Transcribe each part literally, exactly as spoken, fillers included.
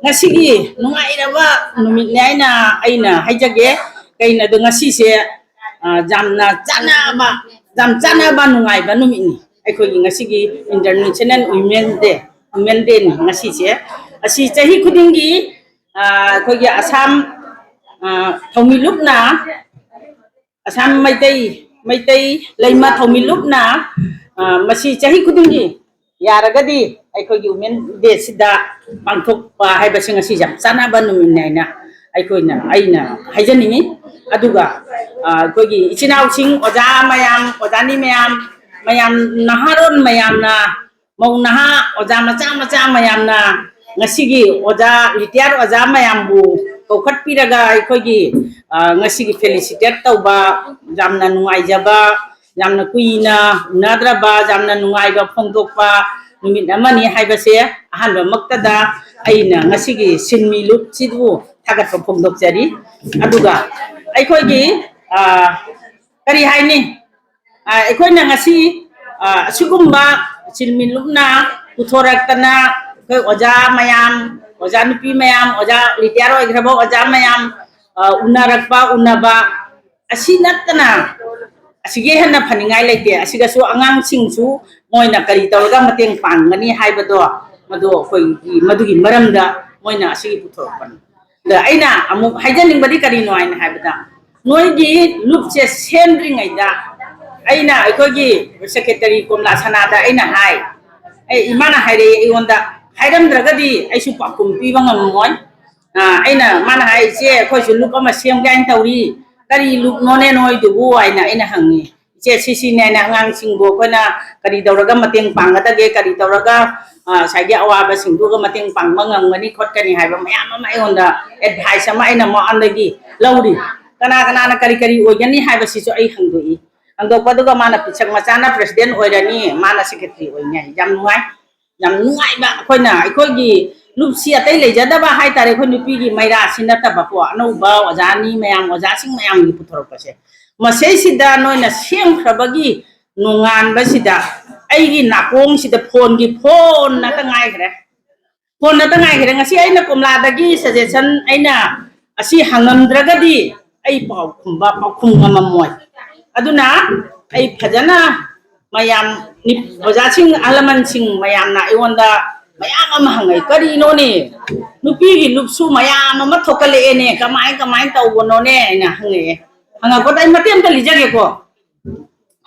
ꯉꯁꯤꯒꯤ ꯅꯨꯡꯉꯥꯏꯔꯕ ꯅꯨꯃꯤꯠꯅꯦ ꯍꯥꯏꯅ ꯑꯩꯅ ꯍꯥꯏꯖꯒꯦ꯫ ꯀꯩꯅꯣꯗꯣ ꯉꯁꯤꯁꯦ, ꯑ, ꯌꯥꯝꯅ ꯆꯥꯟꯅꯕ, ꯌꯥꯝ ꯆꯥꯟꯅꯕ ꯅꯨꯡꯉꯥꯏꯕ ꯅꯨꯃꯤꯠꯅꯤ꯫ ꯑꯩꯈꯣꯏꯒꯤ ꯉꯁꯤꯒꯤ International Women Day, Women Dayꯅꯤ ꯉꯁꯤꯁꯦ꯫ ꯑꯁꯤ ꯆꯍꯤ ꯈꯨꯗꯤꯡꯒꯤ, ꯑ, ꯑꯩꯈꯣꯏꯒꯤ ꯑꯁꯥꯝ, ꯑ, ꯊꯧꯃꯤꯂꯨꯞꯅ ꯑꯁꯥꯝ ꯃꯩꯇꯩ, ꯃꯩꯇꯩ ꯂꯩꯃ ꯊꯧꯃꯤꯂꯨꯞꯅ, ꯑ, ꯃꯁꯤ ꯆꯍꯤ ꯈꯨꯗꯤꯡꯒꯤ ꯌꯥꯔꯒꯗꯤ ꯑꯩꯈꯣꯏꯒꯤ Women Dayꯁꯤꯗ ꯄꯥꯡꯊꯣꯛꯄ ꯍꯥꯏꯕꯁꯤ ꯉꯁꯤ ꯌꯥꯝ ꯆꯥꯟꯅꯕ ꯅꯨꯃꯤꯠꯅꯤ ꯍꯥꯏꯅ ꯑꯩꯈꯣꯏꯅ, ꯑꯩꯅ ꯍꯥꯏꯖꯅꯤꯡꯉꯤ꯫ ꯑꯗꯨꯒ, ꯑ, ꯑꯩꯈꯣꯏꯒꯤ ꯏꯆꯤꯟ ꯏꯅꯥꯎꯁꯤꯡ, ꯑꯣꯖꯥ ꯃꯌꯥꯝ, ꯑꯣꯖꯥꯅꯤ ꯃꯌꯥꯝ, ꯃꯌꯥꯝ, ꯅꯍꯥꯔꯣꯜ ꯃꯌꯥꯝꯅ, ꯃꯧ ꯅꯍꯥ ꯑꯣꯖꯥ ꯃꯆꯥ ꯃꯆꯥ ꯃꯌꯥꯝꯅ ꯉꯁꯤꯒꯤ ꯑꯣꯖꯥ, ꯔꯤꯇꯥꯌꯔ ꯑꯣꯖꯥ ꯃꯌꯥꯝꯕꯨ ꯀꯧꯈꯠꯄꯤꯔꯒ ꯑꯩꯈꯣꯏꯒꯤ, ꯑ, ꯉꯁꯤꯒꯤ felicitate ꯇꯧꯕ, ꯌꯥꯝꯅ ꯅꯨꯡꯉꯥꯏꯖꯕ, ꯌꯥꯝꯅ ꯀꯨꯏꯅ ꯎꯅꯗ꯭ꯔꯕ, ꯌꯥꯝꯅ ꯅꯨꯡꯉꯥꯏꯕ ꯐꯣꯡꯗꯣꯛꯄ ꯅꯨꯃꯤꯠ ꯑꯃꯅꯤ ꯍꯥꯏꯕꯁꯦ ꯑꯍꯥꯟꯕꯃꯛꯇꯗ ꯑꯩꯅ ꯉꯁꯤꯒꯤ ꯁꯤꯟꯃꯤ ꯂꯨꯞꯁꯤꯕꯨ ꯊꯥꯒꯠꯄ ꯐꯣꯡꯗꯣꯛꯆꯔꯤ꯫ ꯑꯗꯨꯒ ꯑꯩꯈꯣꯏꯒꯤ, ꯑ, ꯀꯔꯤ ꯍꯥꯏꯅꯤ? ꯑ, ꯑꯩꯈꯣꯏꯅ ꯉꯁꯤ, ꯑ, ꯑꯁꯤꯒꯨꯝꯕ ꯁꯤꯟꯃꯤ ꯂꯨꯞꯅ ꯄꯨꯊꯣꯔꯛꯇꯅ ꯑꯩꯈꯣꯏ ꯑꯣꯖꯥ ꯃꯌꯥꯝ, ꯑꯣꯖꯥ ꯅꯨꯄꯤ ꯃꯌꯥꯝ, ꯑꯣꯖꯥ ꯔꯤꯇꯥꯌꯔ ꯑꯣꯏꯈ꯭ꯔꯕ ꯑꯣꯖꯥ ꯃꯌꯥꯝ, ꯑ, ꯎꯅꯔꯛꯄ, ꯎꯅꯕ ꯑꯁꯤ ꯅꯠꯇꯅ ꯑꯁꯤꯒꯤ ꯍꯦꯟꯅ ꯐꯅꯤꯡꯉꯥꯏ ꯂꯩꯇꯦ꯫ ꯑꯁꯤꯗꯁꯨ ꯑꯉꯥꯡꯁꯤꯡꯁꯨ ꯃꯣꯏꯅ ꯀꯔꯤ ꯇꯧꯔꯒ ꯃꯇꯦꯡ ꯄꯥꯡꯒꯅꯤ ꯍꯥꯏꯕꯗꯣ, ꯃꯗꯨ ꯑꯩꯈꯣꯏꯒꯤ, ꯃꯗꯨꯒꯤ ꯃꯔꯝꯗ ꯃꯣꯏꯅ ꯑꯁꯤꯒꯤ ꯄꯨꯊꯣꯔꯛꯄꯅꯤ꯫ ꯑꯗ ꯑꯩꯅ ꯑꯃꯨꯛ ꯍꯥꯏꯖꯅꯤꯡꯕꯗꯤ ꯀꯔꯤꯅꯣ ꯍꯥꯏꯅ ꯍꯥꯏꯕꯗ, ꯅꯣꯏꯒꯤ ꯂꯨꯞꯁꯦ ꯁꯦꯝꯗ꯭ꯔꯤꯉꯩꯗ ꯑꯩꯅ ꯑꯩꯈꯣꯏꯒꯤ ꯁꯦꯀ꯭ꯔꯦꯇꯔꯤ ꯀꯣꯝꯂꯥ ꯁꯅꯥꯗ ꯑꯩꯅ ꯍꯥꯏ, ꯑꯩ, ꯏꯃꯥꯅ ꯍꯥꯏꯔꯛꯑꯦ ꯑꯩꯉꯣꯟꯗ, ꯍꯥꯏꯔꯝꯗ꯭ꯔꯒꯗꯤ ꯑꯩꯁꯨ ꯄꯥꯎꯈꯨꯝ ꯄꯤꯕ ꯉꯝꯃꯣꯏ꯫ ꯑ, ꯑꯩꯅ, ꯃꯥꯅ ꯍꯥꯏ, "ꯏꯆꯦ, ꯑꯩꯈꯣꯏꯁꯨ ꯂꯨꯞ ꯑꯃ ꯁꯦꯝꯒꯦ ꯍꯥꯏꯅ ꯇꯧꯔꯤ, ꯀꯔꯤ ꯂꯨꯞꯅꯣꯅꯦ ꯅꯣꯏꯗꯨꯕꯨ?" ꯍꯥꯏꯅ ꯑꯩꯅ ꯍꯪꯉꯤ꯫ "ꯏꯆꯦ, ꯁꯤꯁꯤꯅꯦꯅ ꯑꯉꯥꯡꯁꯤꯡꯕꯨ ꯑꯩꯈꯣꯏꯅ ꯀꯔꯤ ꯇꯧꯔꯒ ꯃꯇꯦꯡ ꯄꯥꯡꯒꯗꯒꯦ, ꯀꯔꯤ ꯇꯧꯔꯒ, ꯑ, ꯉꯁꯥꯏꯒꯤ ꯑꯋꯥꯕꯁꯤꯡꯗꯨꯒ ꯃꯇꯦꯡ ꯄꯥꯡꯕ ꯉꯝꯒꯅꯤ ꯈꯣꯠꯀꯅꯤ?" ꯍꯥꯏꯕ ꯃꯌꯥꯝ ꯑꯃ ꯑꯩꯉꯣꯟꯗ advice ꯑꯃ ꯑꯩꯅ ꯃꯉꯣꯟꯗꯒꯤ ꯂꯧꯔꯤ꯫ ꯀꯅꯥ ꯀꯅꯥꯅ ꯀꯔꯤ ꯀꯔꯤ ꯑꯣꯏꯒꯅꯤ ꯍꯥꯏꯕꯁꯤꯁꯨ ꯑꯩ ꯍꯪꯗꯣꯛꯏ꯫ ꯍꯪꯗꯣꯛꯄꯗꯨꯒ ꯃꯥꯅ ꯄꯤꯁꯛ ꯃꯆꯥꯅ president ꯑꯣꯏꯔꯅꯤ, ꯃꯥꯅ secretary ꯑꯣꯏꯅꯤ ꯍꯥꯏ꯫ ꯌꯥꯝ ꯅꯨꯡꯉꯥꯏ꯫ ꯌꯥꯝ ꯅꯨꯡꯉꯥꯏꯕ, ꯑꯩꯈꯣꯏꯅ, ꯑꯩꯈꯣꯏꯒꯤ ꯂꯨꯞꯁꯤ ꯑꯇꯩ ꯂꯩꯖꯗꯕ ꯍꯥꯏꯇꯥꯔꯦ, ꯑꯩꯈꯣꯏ ꯅꯨꯄꯤꯒꯤ ꯃꯩꯔꯥꯁꯤ ꯅꯠꯇꯕꯀꯣ, ꯑꯅꯧꯕ ꯑꯣꯖꯥꯅꯤ ꯃꯌꯥꯝ, ꯑꯣꯖꯥꯁꯤꯡ ꯃꯌꯥꯝꯒꯤ ꯄꯨꯊꯣꯔꯛꯄꯁꯦ, ꯃꯁꯤꯁꯤꯗ ꯅꯣꯏꯅ ꯁꯦꯝꯈ꯭ꯔꯕꯒꯤ ꯅꯣꯡꯉꯥꯟꯕꯁꯤꯗ ꯑꯩꯒꯤ ꯅꯥꯀꯣꯡꯁꯤꯗ ꯐꯣꯟꯒꯤ ꯐꯣꯟ ꯉꯥꯛꯇ ꯉꯥꯏꯈ꯭ꯔꯦ꯫ ꯐꯣꯟ ꯅꯠꯇ ꯉꯥꯏꯈ꯭ꯔꯦ꯫ ꯉꯁꯤ ꯑꯩꯅ ꯀꯣꯝꯂꯥꯗꯒꯤ ꯁꯖꯦꯁꯟ ꯑꯩꯅ ꯑꯁꯤ ꯍꯪꯉꯝꯗ꯭ꯔꯒꯗꯤ ꯑꯩ ꯄꯥꯎ ꯈꯨꯝꯕ ꯄꯥꯎꯈꯨꯝ ꯉꯝꯃꯝꯃꯣꯏ꯫ ꯑꯗꯨꯅ ꯑꯩ ꯐꯖꯅ ꯃꯌꯥꯝ, ꯑꯣꯖꯥꯁꯤꯡ, ꯑꯍꯜ ꯂꯃꯟꯁꯤꯡ ꯃꯌꯥꯝꯅ ꯑꯩꯉꯣꯟꯗ ꯃꯌꯥꯝ ꯑꯃ ꯍꯪꯉꯛꯏ, "ꯀꯔꯤꯅꯣꯅꯦ, ꯅꯨꯄꯤꯒꯤ ꯂꯨꯞꯁꯨ ꯃꯌꯥꯝ ꯑꯃ ꯊꯣꯛꯀꯠꯂꯛꯑꯦꯅꯦ, ꯀꯃꯥꯏ ꯀꯃꯥꯏꯅ ꯇꯧꯕꯅꯣꯅꯦ?" ꯍꯥꯏꯅ ꯍꯪꯉꯛꯑꯦ꯫ ꯍꯪꯉꯛꯄꯗ ꯑꯩ ꯃꯇꯦꯛ ꯑꯝꯇ ꯂꯤꯖꯒꯦꯀꯣ꯫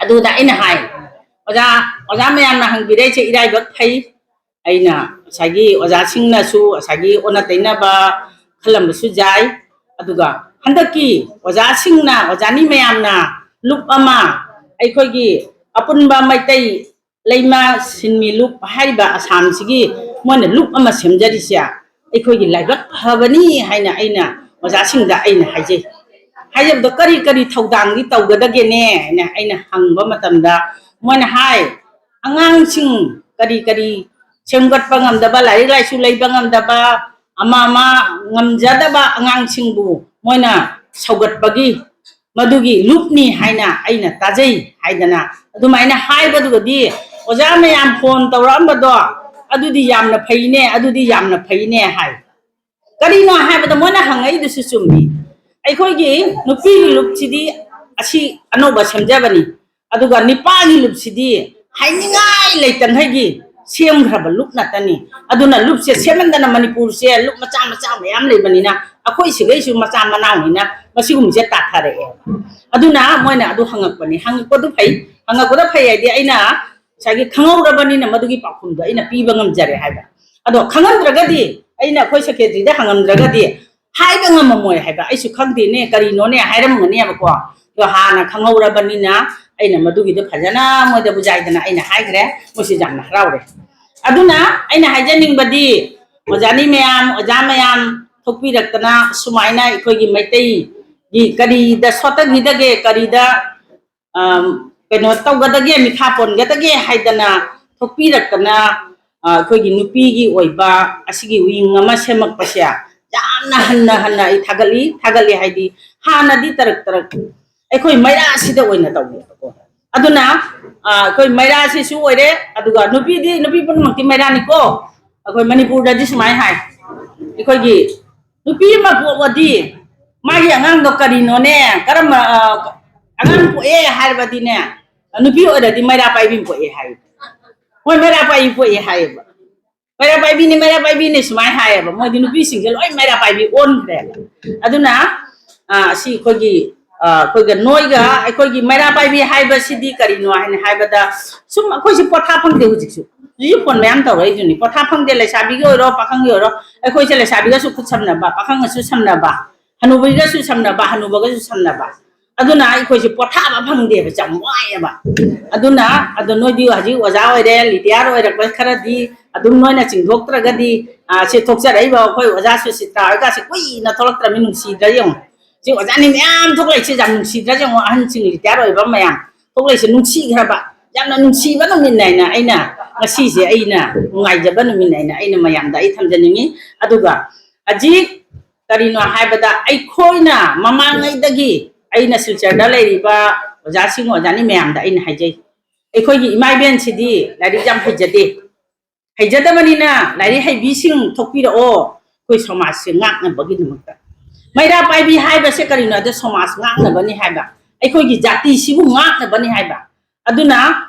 ꯑꯗꯨꯗ ꯑꯩꯅ ꯍꯥꯏ, "ꯑꯣꯖꯥ, ꯑꯣꯖꯥ ꯃꯌꯥꯝꯅ ꯍꯪꯕꯤꯔꯛꯏꯁꯦ ꯏꯔꯥꯏꯕꯛ ꯐꯩ꯫ ꯑꯩꯅ ꯉꯁꯥꯏꯒꯤ ꯑꯣꯖꯥꯁꯤꯡꯅꯁꯨ ꯉꯁꯥꯏꯒꯤ ꯑꯣꯟꯅ ꯇꯩꯅꯕ ꯈꯜꯂꯝꯕꯁꯨ ꯌꯥꯏ꯫ ꯑꯗꯨꯒ ꯍꯟꯗꯛꯀꯤ ꯑꯣꯖꯥꯁꯤꯡꯅ, ꯑꯣꯖꯥꯅꯤ ꯃꯌꯥꯝꯅ ꯂꯨꯞ ꯑꯃ, ꯑꯩꯈꯣꯏꯒꯤ ꯑꯄꯨꯟꯕ ꯃꯩꯇꯩ ꯂꯩꯃ ꯁꯤꯟꯃꯤ ꯂꯨꯞ ꯍꯥꯏꯔꯤꯕ ꯑꯁꯥꯝꯁꯤꯒꯤ ꯃꯣꯏꯅ ꯂꯨꯞ ꯑꯃ ꯁꯦꯝꯖꯔꯤꯁꯦ ꯑꯩꯈꯣꯏꯒꯤ ꯂꯥꯏꯕꯛ ꯐꯕꯅꯤ ꯍꯥꯏꯅ ꯑꯩꯅ ꯑꯣꯖꯥꯁꯤꯡꯗ ꯑꯩꯅ ꯍꯥꯏꯖꯩ꯫ ꯍꯥꯏꯖꯕꯗꯣ ꯀꯔꯤ ꯀꯔꯤ ꯊꯧꯗꯥꯡꯗꯤ ꯇꯧꯒꯗꯒꯦꯅꯦ ꯍꯥꯏꯅ ꯑꯩꯅ ꯍꯪꯕ ꯃꯇꯝꯗ ꯃꯣꯏꯅ ꯍꯥꯏ, ꯑꯉꯥꯡꯁꯤꯡ ꯀꯔꯤ ꯀꯔꯤ ꯁꯦꯝꯒꯠꯄ ꯉꯝꯗꯕ, ꯂꯥꯏꯔꯤꯛ ꯂꯥꯏꯁꯨ ꯂꯩꯕ ꯉꯝꯗꯕ, ꯑꯃ ꯑꯃ ꯉꯝꯖꯗꯕ ꯑꯉꯥꯡꯁꯤꯡꯕꯨ ꯃꯣꯏꯅ ꯁꯧꯒꯠꯄꯒꯤ ꯃꯗꯨꯒꯤ ꯂꯨꯞꯅꯤ ꯍꯥꯏꯅ ꯑꯩꯅ ꯇꯥꯖꯩ" ꯍꯥꯏꯗꯅ ꯑꯗꯨꯃꯥꯏꯅ ꯍꯥꯏꯕꯗꯨꯒꯗꯤ, "ꯑꯣꯖꯥ ꯃꯌꯥꯝ ꯐꯣꯟ ꯇꯧꯔꯛꯑꯝꯕꯗꯣ ꯑꯗꯨꯗꯤ ꯌꯥꯝꯅ ꯐꯩꯅꯦ, ꯑꯗꯨꯗꯤ ꯌꯥꯝꯅ ꯐꯩꯅꯦ" ꯍꯥꯏ꯫ ꯀꯔꯤꯅꯣ ꯍꯥꯏꯕꯗ ꯃꯣꯏꯅ ꯍꯪꯉꯛꯏꯗꯨꯁꯨ ꯆꯨꯝꯃꯤ꯫ ꯑꯩꯈꯣꯏꯒꯤ ꯅꯨꯄꯤꯒꯤ ꯂꯨꯞꯁꯤꯗꯤ ꯑꯁꯤ ꯑꯅꯧꯕ ꯁꯦꯝꯖꯕꯅꯤ, ꯑꯗꯨꯒ ꯅꯤꯄꯥꯒꯤ ꯂꯨꯞꯁꯤꯗꯤ ꯍꯥꯏꯅꯤꯡꯉꯥꯏ ꯂꯩꯇꯉꯩꯒꯤ ꯁꯦꯝꯈ꯭ꯔꯕ ꯂꯨꯞ ꯉꯥꯛꯇꯅꯤ꯫ ꯑꯗꯨꯅ ꯂꯨꯞꯁꯦ ꯁꯦꯝꯃꯟꯗꯅ ꯃꯅꯤꯄꯨꯔꯁꯦ ꯂꯨꯞ ꯃꯆꯥ ꯃꯆꯥ ꯃꯌꯥꯝ ꯂꯩꯕꯅꯤꯅ ꯑꯩꯈꯣꯏ ꯁꯤꯒꯩꯁꯨ ꯃꯆꯥ ꯃꯅꯥꯎꯅꯤꯅ ꯃꯁꯤꯒꯨꯝꯕꯁꯦ ꯇꯥꯊꯔꯛꯑꯦ꯫ ꯑꯗꯨꯅ ꯃꯣꯏꯅ ꯑꯗꯨ ꯍꯪꯉꯛꯄꯅꯤ꯫ ꯍꯪꯉꯛꯄꯗꯨ ꯐꯩ, ꯍꯪꯉꯛꯄꯗ ꯐꯩ ꯍꯥꯏꯗꯤ ꯑꯩꯅ ꯉꯁꯥꯏꯒꯤ ꯈꯪꯍꯧꯔꯕꯅꯤꯅ ꯃꯗꯨꯒꯤ ꯄꯥꯎꯈꯨꯝꯗꯣ ꯑꯩꯅ ꯄꯤꯕ ꯉꯝꯖꯔꯦ ꯍꯥꯏꯕ꯫ ꯑꯗꯣ ꯈꯪꯉꯝꯗ꯭ꯔꯒꯗꯤ, ꯑꯩꯅ ꯑꯩꯈꯣꯏ ꯁꯦꯀ꯭ꯔꯦꯇꯔꯤꯗ ꯍꯪꯉꯝꯗ꯭ꯔꯒꯗꯤ ꯍꯥꯏꯕ ꯉꯝꯃꯝꯃꯣꯏ ꯍꯥꯏꯕ꯫ ꯑꯩꯁꯨ ꯈꯪꯗꯦꯅꯦ, ꯀꯔꯤꯅꯣꯅꯦ ꯍꯥꯏꯔꯝꯒꯅꯦꯕꯀꯣ꯫ ꯑꯗꯣ ꯍꯥꯟꯅ ꯈꯪꯍꯧꯔꯕꯅꯤꯅ ꯑꯩꯅ ꯃꯗꯨꯒꯤꯗꯣ ꯐꯖꯅ ꯃꯣꯏꯗ ꯕꯨꯖꯥꯏꯗꯅ ꯑꯩꯅ ꯍꯥꯏꯈ꯭ꯔꯦ꯫ ꯃꯣꯏꯁꯨ ꯌꯥꯝꯅ ꯍꯔꯥꯎꯔꯦ꯫ ꯑꯗꯨꯅ ꯑꯩꯅ ꯍꯥꯏꯖꯅꯤꯡꯕꯗꯤ, ꯑꯣꯖꯥꯅꯤ ꯃꯌꯥꯝ, ꯑꯣꯖꯥ ꯃꯌꯥꯝ ꯊꯣꯛꯄꯤꯔꯛꯇꯅ ꯁꯨꯃꯥꯏꯅ ꯑꯩꯈꯣꯏꯒꯤ ꯃꯩꯇꯩꯒꯤ ꯀꯔꯤꯗ ꯁꯣꯠꯇꯈꯤꯗꯒꯦ, ꯀꯔꯤꯗ ꯑꯝ, ꯀꯩꯅꯣ ꯇꯧꯒꯗꯒꯦ, ꯃꯤꯈꯥ ꯄꯣꯟꯒꯗꯒꯦ ꯍꯥꯏꯗꯅ ꯊꯣꯛꯄꯤꯔꯛꯇꯅ, ꯑ, ꯑꯩꯈꯣꯏꯒꯤ ꯅꯨꯄꯤꯒꯤ ꯑꯣꯏꯕ ꯑꯁꯤꯒꯤ wing ꯑꯃ ꯁꯦꯝꯃꯛꯄꯁꯦ ꯌꯥꯝꯅ ꯍꯟꯅ ꯍꯟꯅ ꯑꯩ ꯊꯥꯒꯠꯂꯤ꯫ ꯊꯥꯒꯠꯂꯤ ꯍꯥꯏꯗꯤ ꯍꯥꯟꯅꯗꯤ ꯇꯔꯛ ꯇꯔꯛ ꯑꯩꯈꯣꯏ ꯃꯩꯔꯥꯁꯤꯗ ꯑꯣꯏꯅ ꯇꯧꯋꯦꯕꯀꯣ꯫ ꯑꯗꯨꯅ, ꯑ, ꯑꯩꯈꯣꯏ ꯃꯩꯔꯥꯁꯤꯁꯨ ꯑꯣꯏꯔꯦ, ꯑꯗꯨꯒ ꯅꯨꯄꯤꯗꯤ, ꯅꯨꯄꯤ ꯄꯨꯝꯅꯃꯛꯇꯤ ꯃꯩꯔꯥꯅꯤꯀꯣ꯫ ꯑꯩꯈꯣꯏ ꯃꯅꯤꯄꯨꯔꯗꯗꯤ ꯁꯨꯃꯥꯏꯅ ꯍꯥꯏ, ꯑꯩꯈꯣꯏꯒꯤ ꯅꯨꯄꯤ ꯑꯃ ꯄꯣꯛꯑꯗꯤ ꯃꯥꯒꯤ ꯑꯉꯥꯡꯗꯣ ꯀꯔꯤꯅꯣꯅꯦ, ꯀꯔꯝꯕ, ꯑ, ꯑꯉꯥꯡ ꯄꯣꯛꯑꯦ ꯍꯥꯏꯔꯕꯗꯤꯅꯦ, ꯅꯨꯄꯤ ꯑꯣꯏꯔꯗꯤ ꯃꯩꯔꯥ ꯄꯥꯏꯕꯤ ꯑꯃ ꯄꯣꯛꯑꯦ ꯍꯥꯏ꯫ ꯍꯣꯏ, ꯃꯩꯔꯥ ꯄꯥꯏꯕꯤ ꯄꯣꯛꯑꯦ ꯍꯥꯏꯌꯦꯕ꯫ "ꯃꯩꯔꯥ ꯄꯥꯏꯕꯤꯅꯤ, ꯃꯩꯔꯥ ꯄꯥꯏꯕꯤꯅꯤ" ꯁꯨꯃꯥꯏꯅ ꯍꯥꯏꯌꯦꯕ꯫ ꯃꯣꯏꯗꯤ ꯅꯨꯄꯤꯁꯤꯡꯁꯦ ꯂꯣꯏ ꯃꯩꯔꯥ ꯄꯥꯏꯕꯤ ꯑꯣꯟꯈ꯭ꯔꯦꯕ꯫ ꯑꯗꯨꯅ, ꯑ, ꯁꯤ ꯑꯩꯈꯣꯏꯒꯤ, ꯑ, ꯑꯩꯈꯣꯏꯒ ꯅꯣꯏꯒ ꯑꯩꯈꯣꯏꯒꯤ ꯃꯩꯔꯥ ꯄꯥꯏꯕꯤ ꯍꯥꯏꯕꯁꯤꯗꯤ ꯀꯔꯤꯅꯣ ꯍꯥꯏꯅ ꯍꯥꯏꯕꯗ, ꯁꯨꯝ ꯑꯩꯈꯣꯏꯁꯨ ꯄꯣꯊꯥ ꯐꯪꯗꯦ ꯍꯧꯖꯤꯛꯁꯨ꯫ ꯍꯧꯖꯤꯛꯁꯨ ꯐꯣꯟ ꯃꯌꯥꯝ ꯇꯧꯔꯛꯏꯗꯨꯅꯤ꯫ ꯄꯣꯊꯥ ꯐꯪꯗꯦ, ꯂꯩꯁꯥꯕꯤꯒꯤ ꯑꯣꯏꯔꯣ, ꯄꯥꯈꯪꯒꯤ ꯑꯣꯏꯔꯣ, ꯑꯩꯈꯣꯏꯁꯦ ꯂꯩꯁꯥꯕꯤꯒꯁꯨ ꯈꯨꯠ ꯁꯝꯅꯕ, ꯄꯥꯈꯪꯒꯁꯨ ꯁꯝꯅꯕ, ꯍꯅꯨꯕꯤꯒꯁꯨ ꯁꯝꯅꯕ, ꯍꯅꯨꯕꯒꯁꯨ ꯁꯝꯅꯕ꯫ ꯑꯗꯨꯅ ꯑꯩꯈꯣꯏꯁꯦ ꯄꯣꯊꯥꯕ ꯐꯪꯗꯦꯕ, ꯌꯥꯝ ꯋꯥꯏꯑꯦꯕ꯫ ꯑꯗꯨꯅ, ꯑꯗꯣ ꯅꯣꯏꯗꯤ ꯍꯧꯖꯤꯛ ꯑꯣꯖꯥ ꯑꯣꯏꯔꯦ, ꯔꯤꯇꯤꯌꯥꯔ ꯑꯣꯏꯔꯛꯄ ꯈꯔꯗꯤ ꯑꯗꯨꯝ ꯅꯣꯏꯅ ꯆꯤꯡꯊꯣꯛꯇ꯭ꯔꯒꯗꯤ, ꯑ, ꯁꯤ ꯊꯣꯛꯆꯔꯛꯏꯕ ꯑꯩꯈꯣꯏ ꯑꯣꯖꯥ ꯁꯨꯁꯤꯇ꯭ꯔꯥ ꯍꯣꯏꯒꯁꯦ ꯀꯨꯏꯅ ꯊꯣꯛꯂꯛꯇ꯭ꯔꯕꯅꯤ, ꯅꯨꯡꯁꯤꯗ꯭ꯔꯥ ꯌꯦꯡꯉꯨ꯫ ꯁꯤ ꯑꯣꯖꯥꯅꯤ ꯃꯌꯥꯝ ꯊꯣꯛꯂꯛꯏꯁꯦ ꯌꯥꯝ ꯅꯨꯡꯁꯤꯗ꯭ꯔꯥ ꯌꯦꯡꯉꯣ, ꯑꯍꯟꯁꯤꯡ ꯔꯤꯇꯤꯌꯥꯔ ꯑꯣꯏꯕ ꯃꯌꯥꯝ ꯊꯣꯛꯂꯛꯏꯁꯦ ꯅꯨꯡꯁꯤꯈ꯭ꯔꯕ, ꯌꯥꯝꯅ ꯅꯨꯡꯁꯤꯕ ꯅꯨꯃꯤꯠꯅꯦ ꯍꯥꯏꯅ ꯑꯩꯅ ꯉꯁꯤꯁꯦ ꯑꯩꯅ ꯅꯨꯡꯉꯥꯏꯖꯕ ꯅꯨꯃꯤꯠꯅꯦ ꯍꯥꯏꯅ ꯑꯩꯅ ꯃꯌꯥꯝꯗ ꯑꯩ ꯊꯝꯖꯅꯤꯡꯉꯤ꯫ ꯑꯗꯨꯒ ꯍꯧꯖꯤꯛ ꯀꯔꯤꯅꯣ ꯍꯥꯏꯕꯗ ꯑꯩꯈꯣꯏꯅ ꯃꯃꯥꯡꯉꯩꯗꯒꯤ ꯑꯩꯅ ꯁꯤꯜꯆꯔꯗ ꯂꯩꯔꯤꯕ ꯑꯣꯖꯥꯁꯤꯡ ꯑꯣꯖꯥꯅꯤ ꯃꯌꯥꯝꯗ ꯑꯩꯅ ꯍꯥꯏꯖꯩ, ꯑꯩꯈꯣꯏꯒꯤ ꯏꯃꯥ ꯏꯕꯦꯟꯁꯤꯗꯤ ꯂꯥꯏꯔꯤꯛ ꯌꯥꯝ ꯍꯩꯖꯗꯦ꯫ ꯍꯩꯖꯗꯕꯅꯤꯅ ꯂꯥꯏꯔꯤꯛ ꯍꯩꯕꯤꯁꯤꯡ ꯊꯣꯛꯄꯤꯔꯛꯑꯣ, ꯑꯩꯈꯣꯏ ꯁꯃꯥꯖꯁꯦ ꯉꯥꯛꯅꯕꯒꯤꯗꯃꯛꯇ꯫ ꯃꯩꯔꯥ ꯄꯥꯏꯕꯤ ꯍꯥꯏꯕꯁꯦ ꯀꯔꯤꯅꯣ ꯍꯥꯏꯕꯗ ꯁꯃꯥꯖ ꯉꯥꯛꯅꯕꯅꯤ ꯍꯥꯏꯕ, ꯑꯩꯈꯣꯏꯒꯤ ꯖꯥꯇꯤꯁꯤꯕꯨ ꯉꯥꯛꯅꯕꯅꯤ ꯍꯥꯏꯕ꯫ ꯑꯗꯨꯅ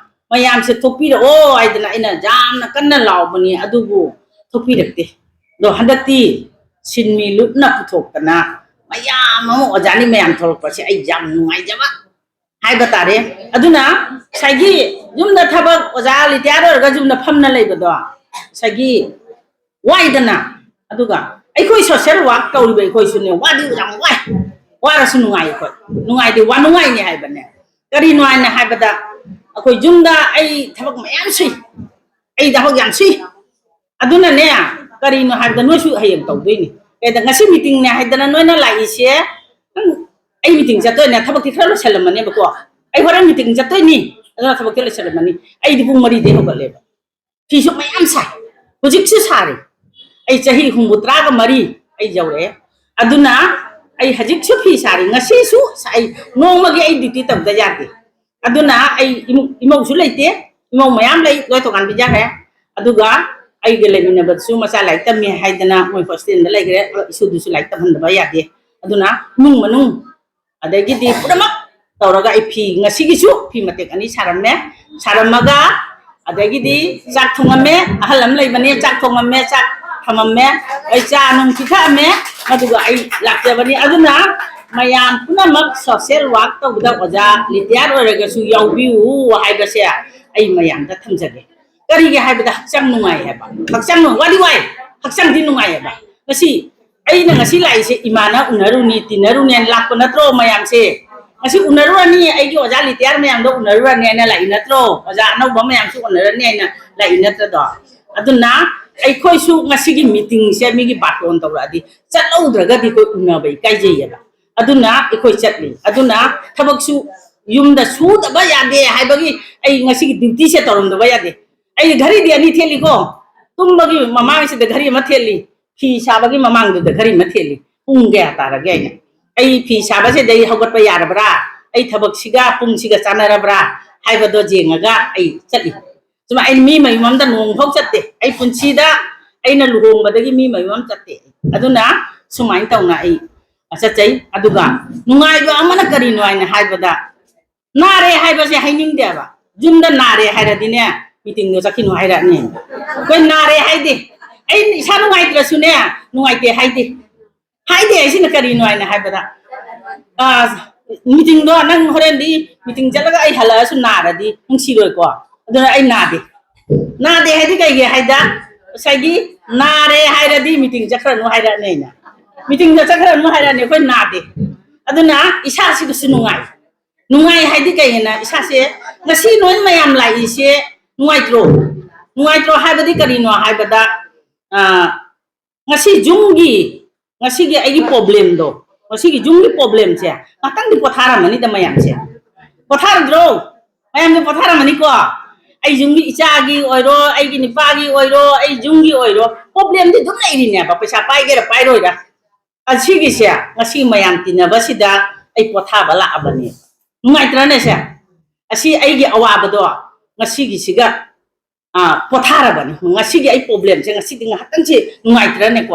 ꯃꯌꯥꯝꯁꯦ ꯊꯣꯛꯄꯤꯔꯛꯑꯣ ꯍꯥꯏꯗꯅ ꯑꯩꯅ ꯌꯥꯝꯅ ꯀꯟꯅ ꯂꯥꯎꯕꯅꯤ, ꯑꯗꯨꯕꯨ ꯊꯣꯛꯄꯤꯔꯛꯇꯦ꯫ ꯑꯗꯣ ꯍꯟꯗꯛꯇꯤ ꯁꯤꯟꯃꯤ ꯂꯨꯞꯅ ꯄꯨꯊꯣꯛꯇꯅ ꯃꯌꯥꯝ ꯑꯃ ꯑꯣꯖꯥꯅꯤ ꯃꯌꯥꯝ ꯊꯣꯛꯂꯛꯄꯁꯦ ꯑꯩ ꯌꯥꯝ ꯅꯨꯡꯉꯥꯏꯖꯕ ꯍꯥꯏꯕ ꯇꯥꯔꯦ꯫ ꯑꯗꯨꯅ ꯉꯁꯥꯏꯒꯤ ꯌꯨꯝꯗ ꯊꯕꯛ, ꯑꯣꯖꯥ ꯔꯤꯇꯤꯌꯥꯔ ꯑꯣꯏꯔꯒ ꯌꯨꯝꯗ ꯐꯝꯅ ꯂꯩꯕꯗꯣ ꯉꯁꯥꯏꯒꯤ ꯋꯥꯏꯗꯅ꯫ ꯑꯗꯨꯒ ꯑꯩꯈꯣꯏ ꯁꯣꯁꯦꯜ ꯋꯥꯔꯛ ꯇꯧꯔꯤꯕ ꯑꯩꯈꯣꯏꯁꯨꯅꯦ, ꯋꯥꯗꯤ ꯌꯥꯝ ꯋꯥꯏ, ꯋꯥꯔꯁꯨ ꯅꯨꯡꯉꯥꯏ꯫ ꯑꯩꯈꯣꯏ ꯅꯨꯡꯉꯥꯏꯗꯤ ꯋꯥ ꯅꯨꯡꯉꯥꯏꯅꯤ ꯍꯥꯏꯕꯅꯦ꯫ ꯀꯔꯤꯅꯣ ꯍꯥꯏꯅ ꯍꯥꯏꯕꯗ ꯑꯩꯈꯣꯏ ꯌꯨꯝꯗ ꯑꯩ ꯊꯕꯛ ꯃꯌꯥꯝ ꯁꯨꯏ, ꯑꯩ ꯊꯕꯛ ꯌꯥꯝ ꯁꯨꯏ꯫ ꯑꯗꯨꯅꯅꯦ, ꯀꯔꯤꯅꯣ ꯍꯥꯏꯕꯗ ꯅꯣꯏꯁꯨ ꯍꯌꯦꯡ ꯇꯧꯗꯣꯏꯅꯤ꯫ ꯀꯩꯗ ꯉꯁꯤ ꯃꯤꯇꯤꯡꯅꯦ ꯍꯥꯏꯗꯅ ꯅꯣꯏꯅ ꯂꯥꯛꯏꯁꯦ, ꯎꯝ, ꯑꯩ ꯃꯤꯇꯤꯡ ꯆꯠꯇꯣꯏꯅꯦ, ꯊꯕꯛꯇꯤ ꯈꯔ ꯂꯣꯏꯁꯜꯂꯝꯃꯅꯦꯕꯀꯣ꯫ ꯑꯩ ꯍꯣꯔꯦꯟ ꯃꯤꯇꯤꯡ ꯆꯠꯇꯣꯏꯅꯤ, ꯑꯗꯨꯅ ꯊꯕꯛꯇꯤ ꯂꯣꯏꯁꯜꯂꯝꯃꯅꯤ꯫ ꯑꯩꯗꯤ ꯄꯨꯡ ꯃꯔꯤꯗꯩ ꯍꯧꯒꯠꯂꯦꯕ꯫ ꯐꯤꯁꯨ ꯃꯌꯥꯝ ꯁꯥꯏ, ꯍꯧꯖꯤꯛꯁꯨ ꯁꯥꯔꯤ꯫ ꯑꯩ ꯆꯍꯤ ꯍꯨꯝꯐꯨ ꯇꯔꯥꯒ ꯃꯔꯤ ꯑꯩ ꯌꯧꯔꯛꯑꯦ꯫ ꯑꯗꯨꯅ ꯑꯩ ꯍꯧꯖꯤꯛꯁꯨ ꯐꯤ ꯁꯥꯔꯤ, ꯉꯁꯤꯁꯨ ꯁꯥꯏ, ꯅꯣꯡꯃꯒꯤ ꯑꯩ ꯗ꯭ꯌꯨꯇꯤ ꯇꯧꯗ ꯌꯥꯗꯦ꯫ ꯑꯗꯨꯅ ꯑꯩ ꯏꯃꯨꯡ, ꯏꯃꯧꯁꯨ ꯂꯩꯇꯦ, ꯏꯃꯧ ꯃꯌꯥꯝ ꯂꯩ, ꯂꯣꯏ ꯇꯣꯉꯥꯟ ꯄꯤꯖꯈ꯭ꯔꯦ꯫ ꯑꯗꯨꯒ ꯑꯩꯒ ꯂꯩꯃꯤꯟꯅꯕꯗꯁꯨ ꯃꯆꯥ ꯂꯥꯏꯔꯤꯛ ꯇꯝꯃꯤ ꯍꯥꯏꯗꯅ ꯃꯣꯏ ꯍꯣꯁꯇꯦꯜꯗ ꯂꯩꯈ꯭ꯔꯦ, ꯏꯁꯨꯗꯨꯁꯨ ꯂꯥꯏꯔꯤꯛ ꯇꯝꯍꯟꯗꯕ ꯌꯥꯗꯦ꯫ ꯑꯗꯨꯅ ꯏꯃꯨꯡ ꯃꯅꯨꯡ ꯑꯗꯒꯤꯗꯤ ꯄꯨꯝꯅꯃꯛ ꯇꯧꯔꯒ ꯑꯩ ꯐꯤ ꯉꯁꯤꯒꯤꯁꯨ ꯐꯤ ꯃꯇꯦꯛ ꯑꯅꯤ ꯁꯥꯔꯝꯃꯦ꯫ ꯁꯥꯔꯝꯃꯒ ꯑꯗꯒꯤꯗꯤ ꯆꯥꯛ ꯊꯣꯡꯉꯝꯃꯦ, ꯑꯍꯜ ꯑꯃ ꯂꯩꯕꯅꯦ, ꯆꯥꯛ ꯊꯣꯡꯉꯝꯃꯦ, ꯆꯥꯛ ꯊꯝꯃꯝꯃꯦ, ꯑꯩ ꯆꯥ ꯅꯨꯡ ꯄꯤꯊꯛꯑꯝꯃꯦ꯫ ꯑꯗꯨꯒ ꯑꯩ ꯂꯥꯛꯆꯕꯅꯤ꯫ ꯑꯗꯨꯅ ꯃꯌꯥꯝ ꯄꯨꯝꯅꯃꯛ social work ꯇꯧꯕꯗ ꯑꯣꯖꯥ retire ꯑꯣꯏꯔꯒꯁꯨ ꯌꯥꯎꯕꯤꯌꯨ ꯍꯥꯏꯕꯁꯦ ꯑꯩ ꯃꯌꯥꯝꯗ ꯊꯝꯖꯒꯦ꯫ ꯀꯔꯤꯒꯤ ꯍꯥꯏꯕꯗ ꯍꯛꯆꯥꯡ ꯅꯨꯡꯉꯥꯏ ꯍꯥꯏꯕ, ꯍꯛꯆꯥꯡ ꯅꯨꯡ-, ꯋꯥꯗꯤ ꯋꯥꯏ, ꯍꯛꯆꯥꯡꯗꯤ ꯅꯨꯡꯉꯥꯏ ꯍꯥꯏꯕ꯫ ꯉꯁꯤ ꯑꯩꯅ ꯉꯁꯤ ꯂꯥꯛꯏꯁꯦ ꯏꯃꯥꯅ ꯎꯅꯔꯨꯅꯤ ꯇꯤꯟꯅꯔꯨꯅꯦꯅ ꯂꯥꯛꯄ ꯅꯠꯇ꯭ꯔꯣ ꯃꯌꯥꯝꯁꯦ? ꯉꯁꯤ ꯎꯅꯔꯨꯔꯅꯤ, ꯑꯩꯒꯤ ꯑꯣꯖꯥ retire ꯃꯌꯥꯝꯗꯣ ꯎꯅꯔꯨꯔꯅꯤ ꯍꯥꯏꯅ ꯂꯥꯛꯏ ꯅꯠꯇ꯭ꯔꯣ? ꯑꯣꯖꯥ ꯑꯅꯧꯕ ꯃꯌꯥꯝꯁꯨ ꯎꯅꯔꯅꯤ ꯍꯥꯏꯅ ꯂꯥꯛꯏ ꯅꯠꯇ꯭ꯔꯗꯣ? ꯑꯗꯨꯅ ꯑꯩꯈꯣꯏꯁꯨ ꯉꯁꯤꯒꯤ meeting ꯁꯦ ꯃꯤꯒꯤ ꯕꯥꯔꯇꯣꯟ ꯇꯧꯔꯛꯑꯗꯤ ꯆꯠꯍꯧꯗ꯭ꯔꯒꯗꯤ ꯑꯩꯈꯣꯏ ꯎꯅꯕ ꯏꯀꯥꯏꯖꯩꯌꯦꯕ꯫ ꯑꯗꯨꯅ ꯑꯩꯈꯣꯏ ꯆꯠꯂꯤ꯫ ꯑꯗꯨꯅ ꯊꯕꯛꯁꯨ ꯌꯨꯝꯗ ꯁꯨꯗꯕ ꯌꯥꯗꯦ ꯍꯥꯏꯕꯒꯤ ꯑꯩ ꯉꯁꯤꯒꯤ duty ꯁꯦ ꯇꯧꯔꯝꯗꯕ ꯌꯥꯗꯦ꯫ ꯑꯩ ꯘꯔꯤꯗꯤ ꯑꯅꯤ ꯊꯦꯠꯂꯤꯀꯣ, ꯇꯨꯝꯕꯒꯤ ꯃꯃꯥꯡꯁꯤꯗ ꯘꯔꯤ ꯑꯃ ꯊꯦꯠꯂꯤ, ꯐꯤ ꯁꯥꯕꯒꯤ ꯃꯃꯥꯡꯗꯨꯗ ꯘꯔꯤ ꯑꯃ ꯊꯦꯠꯂꯤ꯫ ꯄꯨꯡ ꯀꯌꯥ ꯇꯥꯔꯒꯦ ꯍꯥꯏꯅ꯫ ꯑꯩ ꯐꯤ ꯁꯥꯕꯁꯤꯗꯩ ꯍꯧꯒꯠꯄ ꯌꯥꯔꯕ꯭ꯔꯥ? ꯑꯩ ꯊꯕꯛꯁꯤꯒ ꯄꯨꯡꯁꯤꯒ ꯆꯥꯟꯅꯔꯕ꯭ꯔꯥ ꯍꯥꯏꯕꯗꯣ ꯌꯦꯡꯉꯒ ꯑꯩ ꯆꯠꯂꯤ꯫ ꯁꯨꯃꯥꯏ ꯑꯩ ꯃꯤ ꯃꯌꯨꯝ ꯑꯝꯗ ꯅꯣꯡꯐꯥꯎ ꯆꯠꯇꯦ꯫ ꯑꯩ ꯄꯨꯟꯁꯤꯗ ꯑꯩꯅ ꯂꯨꯍꯣꯡꯕꯗꯒꯤ ꯃꯤ ꯃꯌꯨꯝ ꯑꯃ ꯆꯠꯇꯦ꯫ ꯑꯗꯨꯅ ꯁꯨꯃꯥꯏꯅ ꯇꯧꯅ ꯑꯩ ꯆꯠꯆꯩ꯫ ꯑꯗꯨꯒ ꯅꯨꯡꯉꯥꯏꯕ ꯑꯃꯅ ꯀꯔꯤꯅꯣ ꯍꯥꯏꯅ ꯍꯥꯏꯕꯗ, ꯅꯥꯔꯦ ꯍꯥꯏꯕꯁꯦ ꯍꯥꯏꯅꯤꯡꯗꯦꯕ꯫ ꯌꯨꯝꯗ ꯅꯥꯔꯦ ꯍꯥꯏꯔꯗꯤꯅꯦ, meeting ꯗꯣ ꯆꯠꯈꯤꯅꯨ ꯍꯥꯏꯔꯛꯑꯅꯤ꯫ ꯑꯩꯈꯣꯏ ꯅꯥꯔꯦ ꯍꯥꯏꯗꯦ꯫ ꯑꯩ ꯏꯁꯥ ꯅꯨꯡꯉꯥꯏꯇ꯭ꯔꯁꯨꯅꯦ, ꯅꯨꯡꯉꯥꯏꯇꯦ ꯍꯥꯏꯗꯦ꯫ ꯍꯥꯏꯗꯦ ꯍꯥꯏꯁꯤꯅ ꯀꯔꯤꯅꯣ ꯍꯥꯏꯅ ꯍꯥꯏꯕꯗ, ꯑ, meeting ꯗꯣ ꯅꯪ ꯍꯣꯔꯦꯟꯗꯤ meeting ꯆꯠꯂꯒ ꯑꯩ ꯍꯜꯂꯛꯑꯁꯨ ꯅꯥꯔꯗꯤ ꯅꯨꯡꯁꯤꯔꯣꯏꯀꯣ꯫ ꯑꯗꯨꯅ ꯑꯩ ꯅꯥꯗꯦ꯫ ꯅꯥꯗꯦ ꯍꯥꯏꯗꯤ ꯀꯩꯒꯤ ꯍꯥꯏꯗ, ꯉꯁꯥꯏꯒꯤ ꯅꯥꯔꯦ ꯍꯥꯏꯔꯗꯤ meeting ꯆꯠꯈ꯭ꯔꯅꯨ ꯍꯥꯏꯔꯛꯑꯅꯤ ꯑꯩꯅ꯫ Meeting ꯗ ꯆꯠꯈ꯭ꯔꯅꯨ ꯍꯥꯏꯔꯛꯑꯅꯤ, ꯑꯩꯈꯣꯏ ꯅꯥꯗꯦ꯫ ꯑꯗꯨꯅ ꯏꯁꯥꯁꯤꯗꯁꯨ ꯅꯨꯡꯉꯥꯏ꯫ ꯅꯨꯡꯉꯥꯏ ꯍꯥꯏꯗꯤ ꯀꯩꯒꯤꯅ ꯏꯁꯥꯁꯦ ꯉꯁꯤ ꯅꯣꯏ ꯃꯌꯥꯝ ꯂꯥꯛꯏꯁꯦ ꯅꯨꯡꯉꯥꯏꯇ꯭ꯔꯣ? ꯅꯨꯡꯉꯥꯏꯇ꯭ꯔꯣ ꯍꯥꯏꯕꯗꯤ ꯀꯔꯤꯅꯣ ꯍꯥꯏꯕꯗ, ꯑ, ꯉꯁꯤ ꯌꯨꯝꯒꯤ, ꯉꯁꯤꯒꯤ ꯑꯩꯒꯤ problem ꯗꯣ, ꯉꯁꯤꯒꯤ ꯌꯨꯝꯒꯤ problem ꯁꯦ ꯉꯥꯛꯇꯪꯗꯤ ꯄꯣꯊꯥꯔꯝꯃꯅꯤꯗ ꯃꯌꯥꯝꯁꯦ꯫ ꯄꯣꯊꯥꯔꯝꯗ꯭ꯔꯣ? ꯃꯌꯥꯝꯁꯦ ꯄꯣꯊꯥꯔꯝꯃꯅꯤꯀꯣ? ꯑꯩ ꯌꯨꯝꯒꯤ ꯏꯆꯥꯒꯤ ꯑꯣꯏꯔꯣ, ꯑꯩꯒꯤ ꯅꯨꯄꯥꯒꯤ ꯑꯣꯏꯔꯣ, ꯑꯩ ꯌꯨꯝꯒꯤ ꯑꯣꯏꯔꯣ, problem ꯗꯤ ꯑꯗꯨꯝ ꯂꯩꯔꯤꯅꯦꯕ, ꯄꯩꯁꯥ ꯄꯥꯏꯒꯦꯔꯥ ꯄꯥꯏꯔꯣꯏꯔꯥ꯫ ꯑꯁꯤꯒꯤꯁꯦ ꯉꯁꯤ ꯃꯌꯥꯝ ꯇꯤꯟꯅꯕꯁꯤꯗ ꯑꯩ ꯄꯣꯊꯥꯕ ꯂꯥꯛꯑꯕꯅꯦ꯫ ꯅꯨꯡꯉꯥꯏꯇ꯭ꯔꯅꯦ ꯁꯦ? ꯑꯁꯤ ꯑꯩꯒꯤ ꯑꯋꯥꯕꯗꯣ ꯉꯁꯤꯒꯤꯁꯤꯒ ꯄꯣꯊꯥꯔꯕꯅꯤ꯫ ꯉꯁꯤꯒꯤ ꯑꯩ ꯄ꯭ꯔꯣꯕ꯭ꯂꯦꯝꯁꯦ ꯉꯁꯤꯗꯤ ꯉꯥꯏꯍꯥꯛꯇꯪꯁꯦ ꯅꯨꯡꯉꯥꯏꯇ꯭ꯔꯅꯦꯀꯣ?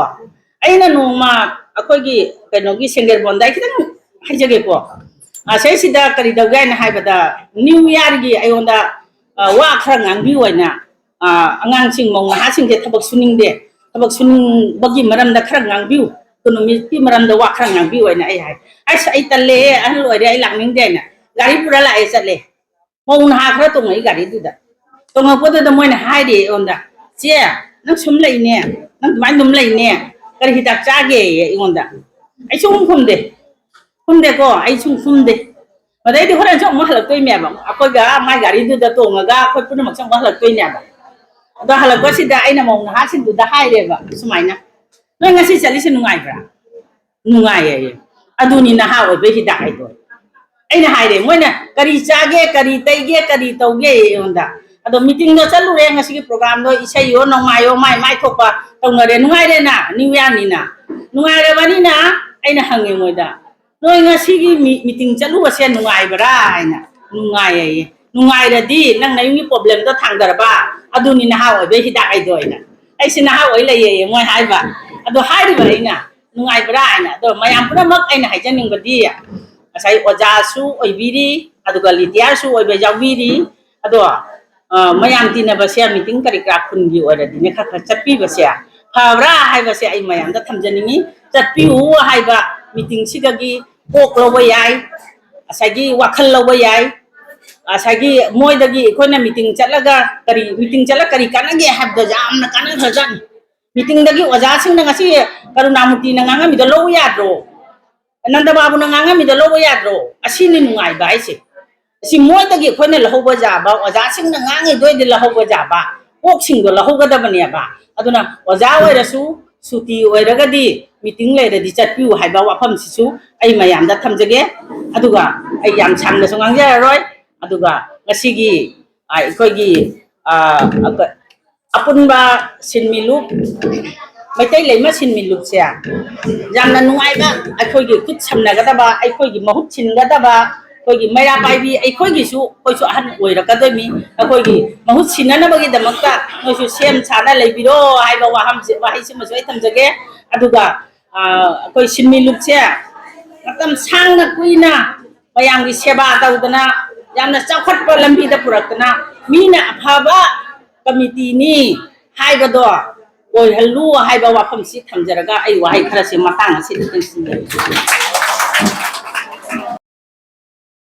ꯑꯩꯅ ꯅꯣꯡꯃ ꯑꯩꯈꯣꯏꯒꯤ ꯀꯩꯅꯣꯒꯤ ꯁꯦꯡꯒꯦꯔꯕꯣꯟꯗ ꯑꯩ ꯈꯤꯇꯪ ꯍꯥꯏꯖꯒꯦꯀꯣ꯫ ꯁꯤꯗꯩꯁꯤꯗ ꯀꯔꯤ ꯇꯧꯒꯦ ꯍꯥꯏꯅ ꯍꯥꯏꯕꯗ, ꯅ꯭ꯌꯨ ꯏꯌꯥꯔꯒꯤ ꯑꯩꯉꯣꯟꯗ ꯋꯥ ꯈꯔ ꯉꯥꯡꯕꯤꯌꯨ ꯍꯥꯏꯅ ꯑꯉꯥꯡꯁꯤꯡ, ꯃꯧ ꯅꯍꯥꯁꯤꯡꯁꯦ ꯊꯕꯛ ꯁꯨꯅꯤꯡꯗꯦ, ꯊꯕꯛ ꯁꯨꯅꯤꯡꯕꯒꯤ ꯃꯔꯝꯗ ꯈꯔ ꯉꯥꯡꯕꯤꯌꯨ, ꯏꯀꯣꯅꯣꯃꯤꯛꯀꯤ ꯃꯔꯝꯗ ꯋꯥ ꯈꯔ ꯉꯥꯡꯕꯤꯌꯨ ꯍꯥꯏꯅ ꯑꯩ ꯍꯥꯏ꯫ "ꯑꯁ, ꯑꯩ ꯇꯜꯂꯦ, ꯑꯍꯜ ꯑꯣꯏꯔꯦ, ꯑꯩ ꯂꯥꯛꯅꯤꯡꯗꯦ" ꯍꯥꯏꯅ ꯒꯥꯔꯤ ꯄꯨꯔ ꯂꯥꯛꯑꯦ, ꯆꯠꯂꯦ꯫ ꯃꯧ ꯅꯍꯥ ꯈꯔ ꯇꯣꯡꯉꯛꯏ ꯒꯥꯔꯤꯗꯨꯗ꯫ ꯇꯣꯡꯉꯛꯄꯗꯨꯗ ꯃꯣꯏꯅ ꯍꯥꯏꯔꯤ ꯑꯩꯉꯣꯟꯗ, "ꯆꯦ, ꯅꯪ ꯁꯨꯝ ꯂꯩꯅꯦ, ꯅꯪ ꯑꯗꯨꯃꯥꯏꯅ ꯑꯗꯨꯝ ꯂꯩꯅꯦ, ꯀꯔꯤ ꯍꯤꯗꯥꯛ ꯆꯥꯒꯦ?" ꯑꯩꯉꯣꯟꯗ꯫ ꯑꯩ ꯁꯨꯝ ꯈꯨꯝꯗꯦ꯫ ꯈꯨꯝꯗꯦꯀꯣ, ꯑꯩ ꯁꯨꯝ ꯈꯨꯝꯗꯦ꯫ ꯃꯗꯩꯗꯤ ꯍꯣꯔꯦꯟꯁꯨ ꯑꯃꯨꯛ ꯍꯜꯂꯛꯇꯣꯏꯅꯦꯕ꯫ ꯑꯩꯈꯣꯏꯒ ꯃꯥꯏ ꯒꯥꯔꯤꯗꯨꯗ ꯇꯣꯡꯉꯒ ꯑꯩꯈꯣꯏ ꯄꯨꯝꯅꯃꯛꯁꯦ ꯑꯃꯨꯛ ꯍꯜꯂꯛꯇꯣꯏꯅꯦꯕ꯫ ꯑꯗꯣ ꯍꯜꯂꯛꯄꯁꯤꯗ ꯑꯩꯅ ꯃꯧ ꯅꯍꯥꯁꯤꯡꯗꯨꯗ ꯍꯥꯏꯔꯦꯕ ꯁꯨꯃꯥꯏꯅ, "ꯅꯣꯏ ꯉꯁꯤ ꯆꯠꯂꯤꯁꯦ ꯅꯨꯡꯉꯥꯏꯕ꯭ꯔꯥ?" "ꯅꯨꯡꯉꯥꯏꯌꯦ" ꯍꯥꯏꯌꯦ꯫ "ꯑꯗꯨꯅꯤ ꯅꯍꯥ ꯑꯣꯏꯕꯩ ꯍꯤꯗꯥꯛ ꯍꯥꯏꯗꯣ" ꯑꯩꯅ ꯍꯥꯏꯔꯦ꯫ ꯃꯣꯏꯅ, "ꯀꯔꯤ ꯆꯥꯒꯦ, ꯀꯔꯤ ꯇꯩꯒꯦ, ꯀꯔꯤ ꯇꯧꯒꯦ?" ꯑꯩꯉꯣꯟꯗ꯫ ꯑꯗꯣ ꯃꯤꯇꯤꯡꯗꯣ ꯆꯠꯂꯨꯔꯦ, ꯉꯁꯤꯒꯤ ꯄ꯭ꯔꯣꯒ꯭ꯔꯥꯝꯗꯣ ꯏꯁꯩꯌꯣ ꯅꯣꯡꯃꯥꯏꯌꯣ ꯃꯥꯏ ꯃꯥꯏ ꯊꯣꯛꯄ ꯇꯧꯅꯔꯦ, ꯅꯨꯡꯉꯥꯏꯔꯦꯅ, ꯅ꯭ꯌꯨ ꯏꯌꯥꯔꯅꯤꯅ꯫ ꯅꯨꯡꯉꯥꯏꯔꯕꯅꯤꯅ ꯑꯩꯅ ꯍꯪꯉꯦ ꯃꯣꯏꯗ, "ꯅꯣꯏ ꯉꯁꯤꯒꯤ ꯃꯤ-, ꯃꯤꯇꯤꯡ ꯆꯠꯂꯨꯕꯁꯦ ꯅꯨꯡꯉꯥꯏꯕ꯭ꯔꯥ?" ꯍꯥꯏꯅ꯫ "ꯅꯨꯡꯉꯥꯏꯌꯦ" ꯍꯥꯏꯌꯦ꯫ "ꯅꯨꯡꯉꯥꯏꯔꯗꯤ ꯅꯪ ꯅꯌꯨꯝꯒꯤ ꯄ꯭ꯔꯣꯕ꯭ꯂꯦꯝꯗꯣ ꯊꯥꯡꯗꯔꯕ? ꯑꯗꯨꯅꯤ ꯅꯍꯥ ꯑꯣꯏꯕꯩ ꯍꯤꯗꯥꯛ ꯍꯥꯏꯗꯣ" ꯍꯥꯏꯅ꯫ ꯑꯩꯁꯦ ꯅꯍꯥ ꯑꯣꯏ ꯂꯩꯌꯦ ꯃꯣꯏ ꯍꯥꯏꯕ꯫ ꯑꯗꯣ ꯍꯥꯏꯔꯤꯕ ꯑꯩꯅ, "ꯅꯨꯡꯉꯥꯏꯕ꯭ꯔꯥ?" ꯍꯥꯏꯅ꯫ ꯑꯗꯣ ꯃꯌꯥꯝ ꯄꯨꯝꯅꯃꯛ ꯑꯩꯅ ꯍꯥꯏꯖꯅꯤꯡꯕꯗꯤ, ꯉꯁꯥꯏ ꯑꯣꯖꯥꯁꯨ ꯑꯣꯏꯕꯤꯔꯤ, ꯑꯗꯨꯒ ꯂꯤꯗꯤꯌꯥꯁꯨ ꯑꯣꯏꯕ ꯌꯥꯎꯕꯤꯔꯤ, ꯑꯗꯣ, ꯑ, ꯃꯌꯥꯝ ꯇꯤꯟꯅꯕꯁꯦ, ꯃꯤꯇꯤꯡ ꯀꯔꯤ ꯀꯔꯥ ꯈꯨꯟꯒꯤ ꯑꯣꯏꯔꯗꯤꯅꯦ ꯈꯔ ꯈꯔ ꯆꯠꯄꯤꯕꯁꯦ ꯐꯕ꯭ꯔꯥ ꯍꯥꯏꯕꯁꯦ ꯑꯩ ꯃꯌꯥꯝꯗ ꯊꯝꯖꯅꯤꯡꯉꯤ꯫ ꯆꯠꯄꯤꯌꯨ ꯍꯥꯏꯕ ꯃꯤꯇꯤꯡꯁꯤꯗꯒꯤ ꯀꯣꯛ ꯂꯧꯕ ꯌꯥꯏ, ꯉꯁꯥꯏꯒꯤ ꯋꯥꯈꯜ ꯂꯧꯕ ꯌꯥꯏ, ꯉꯁꯥꯏꯒꯤ ꯃꯣꯏꯗꯒꯤ ꯑꯩꯈꯣꯏꯅ ꯃꯤꯇꯤꯡ ꯆꯠꯂꯒ ꯀꯔꯤ, ꯃꯤꯇꯤꯡ ꯆꯠꯂꯒ ꯀꯔꯤ ꯀꯥꯟꯅꯒꯦ ꯍꯥꯏꯕꯗꯣ ꯌꯥꯝꯅ ꯀꯥꯟꯅꯈ꯭ꯔꯖꯥꯠꯅꯤ꯫ ꯃꯤꯇꯤꯡꯗꯒꯤ ꯑꯣꯖꯥꯁꯤꯡꯅ ꯉꯁꯤ ꯀꯔꯨꯅꯥꯃꯨꯔꯇꯤꯅ ꯉꯥꯡꯉꯝꯃꯤꯗꯣ ꯂꯧꯕ ꯌꯥꯗ꯭ꯔꯣ? ꯅꯟꯗ ꯕꯥꯕꯨꯅ ꯉꯥꯡꯉꯝꯃꯤꯗꯣ ꯂꯧꯕ ꯌꯥꯗ꯭ꯔꯣ? ꯑꯁꯤꯅꯤ ꯅꯨꯡꯉꯥꯏꯕ ꯍꯥꯏꯁꯦ꯫ ꯑꯁꯤ ꯃꯣꯏꯗꯒꯤ ꯑꯩꯈꯣꯏꯅ ꯂꯧꯍꯧꯕ ꯌꯥꯕ, ꯑꯣꯖꯥꯁꯤꯡꯅ ꯉꯥꯡꯉꯤꯗꯣꯏꯗꯤ ꯂꯧꯍꯧꯕ ꯌꯥꯕ, ꯀꯣꯛꯁꯤꯡꯗꯣ ꯂꯧꯍꯧꯒꯗꯕꯅꯦꯕ꯫ ꯑꯗꯨꯅ ꯑꯣꯖꯥ ꯑꯣꯏꯔꯁꯨ ꯁꯨꯇꯤ ꯑꯣꯏꯔꯒꯗꯤ ꯃꯤꯇꯤꯡ ꯂꯩꯔꯗꯤ ꯆꯠꯄꯤꯌꯨ ꯍꯥꯏꯕ ꯋꯥꯐꯝꯁꯤꯁꯨ ꯑꯩ ꯃꯌꯥꯝꯗ ꯊꯝꯖꯒꯦ꯫ ꯑꯗꯨꯒ ꯑꯩ ꯌꯥꯝ ꯁꯥꯡꯅꯁꯨ ꯉꯥꯡꯖꯔꯔꯣꯏ꯫ ꯑꯗꯨꯒ ꯉꯁꯤꯒꯤ, ꯑ, ꯑꯩꯈꯣꯏꯒꯤ, ꯑ, ꯑꯄ-, ꯑꯄꯨꯟꯕ ꯁꯤꯟꯃꯤꯂꯨꯞ, ꯃꯩꯇꯩ ꯂꯩꯃ ꯁꯤꯟꯃꯤꯂꯨꯞꯁꯦ ꯌꯥꯝꯅ ꯅꯨꯡꯉꯥꯏꯕ, ꯑꯩꯈꯣꯏꯒꯤ ꯈꯨꯠ ꯁꯝꯅꯒꯗꯕ, ꯑꯩꯈꯣꯏꯒꯤ ꯃꯍꯨꯠ ꯁꯤꯟꯒꯗꯕ, ꯑꯩꯈꯣꯏꯒꯤ ꯃꯩꯔꯥ ꯄꯥꯏꯕꯤ ꯑꯩꯈꯣꯏꯒꯤꯁꯨ, ꯑꯩꯈꯣꯏꯁꯨ ꯑꯍꯟ ꯑꯣꯏꯔꯛꯀꯗꯣꯏꯅꯤ, ꯑꯩꯈꯣꯏꯒꯤ ꯃꯍꯨꯠ ꯁꯤꯟꯅꯅꯕꯒꯤꯗꯃꯛꯇ ꯅꯣꯏꯁꯨ ꯁꯦꯝ ꯁꯥꯅ ꯂꯩꯕꯤꯔꯣ ꯍꯥꯏꯕ ꯋꯥꯍꯪꯁꯦ, ꯋꯥꯍꯩꯁꯤꯃꯁꯨ ꯑꯩ ꯊꯝꯖꯒꯦ꯫ ꯑꯗꯨꯒ ꯑ, ꯑꯩꯈꯣꯏ ꯁꯤꯟꯃꯤ ꯂꯨꯞꯁꯦ ꯃꯇꯝ ꯁꯥꯡꯅ ꯀꯨꯏꯅ ꯃꯌꯥꯝꯒꯤ ꯁꯦꯕꯥ ꯇꯧꯗꯅ, ꯌꯥꯝꯅ ꯆꯥꯎꯈꯠꯄ ꯂꯝꯕꯤꯗ ꯄꯨꯔꯛꯇꯅ, ꯃꯤꯅ ꯑꯐꯕ ꯀꯃꯤꯇꯤꯅꯤ ꯍꯥꯏꯕꯗꯣ ꯑꯣꯏꯍꯜꯂꯨ ꯍꯥꯏꯕ ꯋꯥꯐꯝꯁꯤ ꯊꯝꯖꯔꯒ ꯑꯩ ꯋꯥꯍꯩ ꯈꯔꯁꯤ ꯃꯇꯥꯡ ꯑꯁꯤꯗ ꯇꯦꯟꯁꯤꯟꯖꯔꯒꯦ꯫